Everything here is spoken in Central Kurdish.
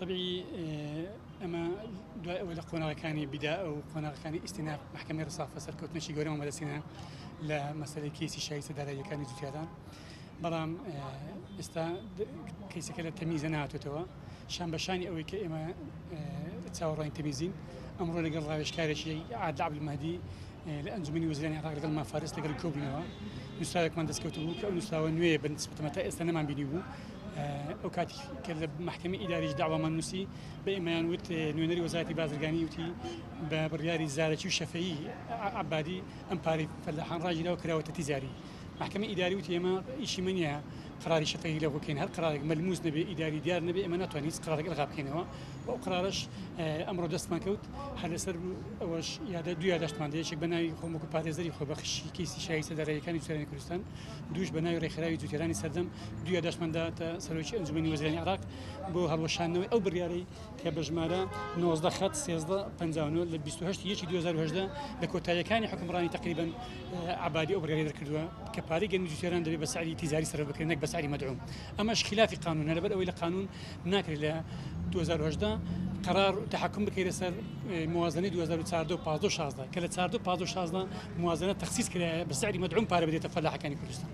تەبیعی ئەمە دوای ئەوەی لە قۆناغەکانی بیدا و قۆناغەکانی ئیستیناف مەحکەمەی ڕسافە سەرکەوتنێکی گەورەمان بەدەستهێنا لە مەسەلەی کەیسی شایستە داراییەکانی جوتیاران، بەڵام ئێستا کەیسەکە لە تەمیزە نهاتوێتەوە شان بە شانی ئەوەی کە ئێمە چاوەڕوانی تەمیزین. ئەمڕۆ لەگەڵ ڕاوێژکارێکی عادل عەبدولمەهدی لە ئەنجومەنی وەزیرانی عێراق لەگەڵ مام فارس لەگەڵ کۆبووینەوە، نووسراوێکمان دەستکەوت بوو کە ئەو نووسراوە نوێیە بە نسبەتەمە تا ئێستا نەمان بینی بوو. ئەو کاتی کە لە مەحکەمەی ئیداریش داوامان نووسی بە ئێمەیان وت نوێنەری وەزارەتی بازرگانی وتی بە بڕیاری زارەکی و شەفەیی عەبادی ئەم پارەی فەلاحان ڕاگیراوە کراوەتە تیجاری. مەحکەمەی ئیداری وتی ئێمە ئیشی مە نییە قەراری شەفەیی لەغو بکەین، هەر قەرارێک مەلموس نەبێ ئیداری دیار نەبێ ئێمە ناتوانین هیچ قەرارێک ئەلغا بکەینەوە و ئەو قەرارەش ئەمڕۆ دەستمان کەوت. هەر لەسەر ئەوەش یادە دوو یاداشتمان دە، یەکێک بە ناوی خۆم وەکو پارێزەری خۆبەخشی کەیسی شایستە داراییەکانی جوتیارانی کوردستان، دووش بە ناوی ڕێکخراوی جوتیارانی سەردەم دوو یاداشتمان داتە سەرۆکی ئەنجومەنی وەزیرانی عێراق بۆ هەڵوەشاندنەوەی ئەو بڕیارەی کە بە ژمارە 19 خەت 13 59 لە 28 یەکی 2018 لە کۆتاییەکانی حوکمڕانی تەقریبەن عەبادی ئەو بڕیارەی دەرکردووە کە پارەی گەنمی جوتیاران دەبێت بە سعری تیجاری سەرف بکرێت نەک بە سعری مەدعوم. ئەمەش خلافی قانونە، لەبەر ئەوەی لە قانون ناکرێت لە 2018 قرار تحکم بکەیتە سەر موازنەی 2014 و 15 و 16 کە لە 14 و 15 و 16 موازنە تەخسیس کرایە بە سعری مەدعوم پارە بدرێتە فەلاحەکانی کوردستان.